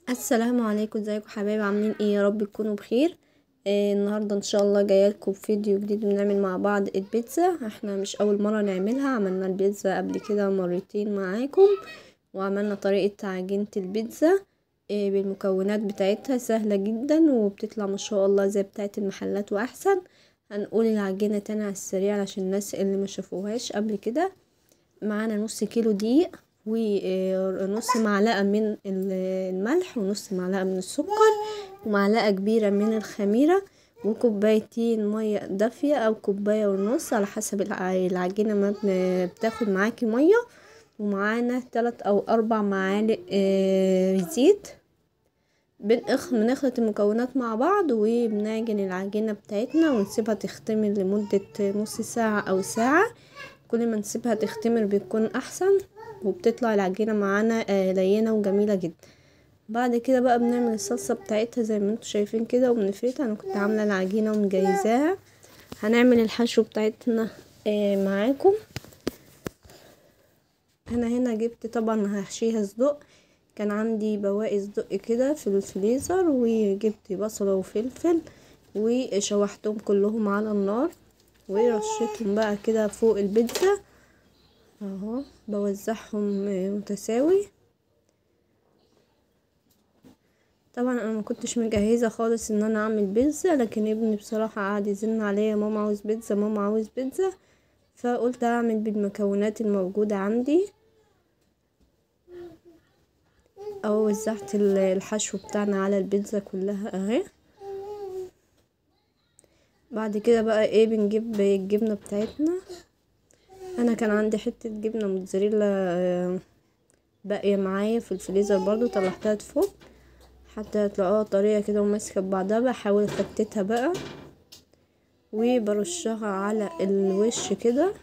السلام عليكم، ازيكم حبايب؟ عاملين ايه؟ يا رب تكونوا بخير. النهارده ان شاء الله جاية لكم فيديو جديد بنعمل مع بعض البيتزا. احنا مش اول مرة نعملها، عملنا البيتزا قبل كده مرتين معاكم، وعملنا طريقه عجينه البيتزا بالمكونات بتاعتها، سهلة جدا وبتطلع ما شاء الله زي بتاعه المحلات واحسن. هنقول العجينة تاني على السريع عشان الناس اللي ما شافوهاش قبل كده. معانا نص كيلو دقيق ونص معلقة من الملح ونص معلقة من السكر ومعلقة كبيرة من الخميرة وكوبايتين مية دافية او كوباية ونص على حسب العجينة ما بتاخد معاكي مية، ومعانا 3 او 4 معالق زيت. بنخلط المكونات مع بعض وبنعجن العجينة بتاعتنا ونسيبها تختمر لمدة نص ساعة او ساعة. كل ما نسيبها تختمر بيكون احسن، وبتطلع العجينة معانا لينه وجميلة جدا. بعد كده بقى بنعمل الصلصه بتاعتها زي ما انتم شايفين كده وبنفردها. انا كنت عامله العجينة ومجهزاها. هنعمل الحشو بتاعتنا معاكم. انا هنا جبت طبعا هحشيها صدق، كان عندي بواقي صدق كده في الفريزر، وجبت بصله وفلفل وشوحتهم كلهم على النار ورشيتهم بقى كده فوق البيتزا اهو، بوزعهم متساوي. طبعا انا ما كنتش مجهزة خالص ان انا اعمل بيتزا، لكن ابني بصراحة قعد يزن عليا ماما عاوز بيتزا ماما عاوز بيتزا، فقلت اعمل بالمكونات الموجودة عندي. او وزعت الحشو بتاعنا على البيتزا كلها اهي. بعد كده بقى ايه، بنجيب الجبنة بتاعتنا. انا كان عندي حتة جبنه موتزاريلا باقية معايا في الفريزر برضو، طلعتها تفك حتى تلاقوها طرية كده وماسكه ببعضها. بحاول افتتها بقى وبرشها على الوش كده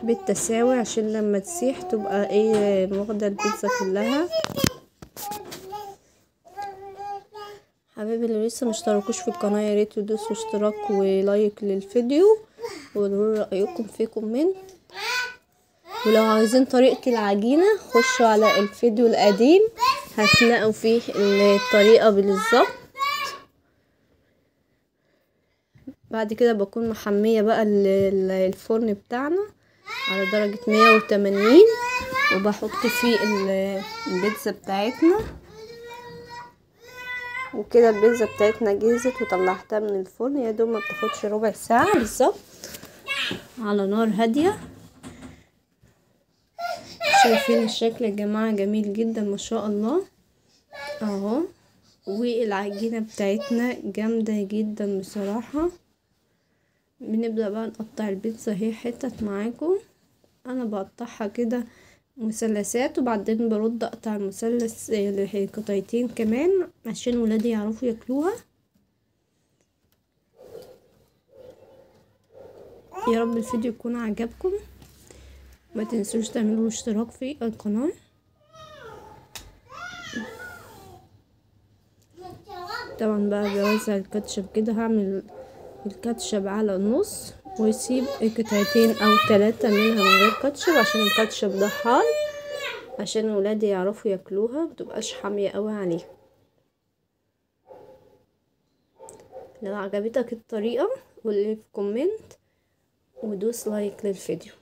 بالتساوي عشان لما تسيح تبقى ايه واخده البيتزا كلها. حبايبي اللي لسه مشتركوش في القناة يا ريت تدوسوا اشتراك و like للفيديو وقولوا رايكم في comment. ولو عاوزين طريقه العجينة خشوا على الفيديو القديم هتلاقوا فيه الطريقة بالظبط. بعد كده بكون محمية بقى الفرن بتاعنا على درجه 180 وبحط فيه البيتزا بتاعتنا. وكده البيتزا بتاعتنا جهزت وطلعتها من الفرن، يا دوب ما بتاخدش ربع ساعة بالظبط على نار هادية. شايفين الشكل يا جماعة؟ جميل جدا ما شاء الله اهو. والعجينه بتاعتنا جامدة جدا بصراحة. بنبدا بقى نقطع البيتزا اهي حتت معاكم. انا بقطعها كده مثلثات وبعدين برد اقطع المثلث قطعتين كمان عشان ولادي يعرفوا ياكلوها. يا رب الفيديو يكون عجبكم، ما تنسوش تعملوا اشتراك في القناة. طبعا بقى بوزع الكاتشب كده، هعمل الكاتشب على النص واسيب قطعتين او 3 منها من غير كاتشب عشان الكاتشب ده حار، عشان ولادي يعرفوا ياكلوها متبقاش حامية قوي عليها. لو عجبتك الطريقة قولي في comment ودوس like للفيديو.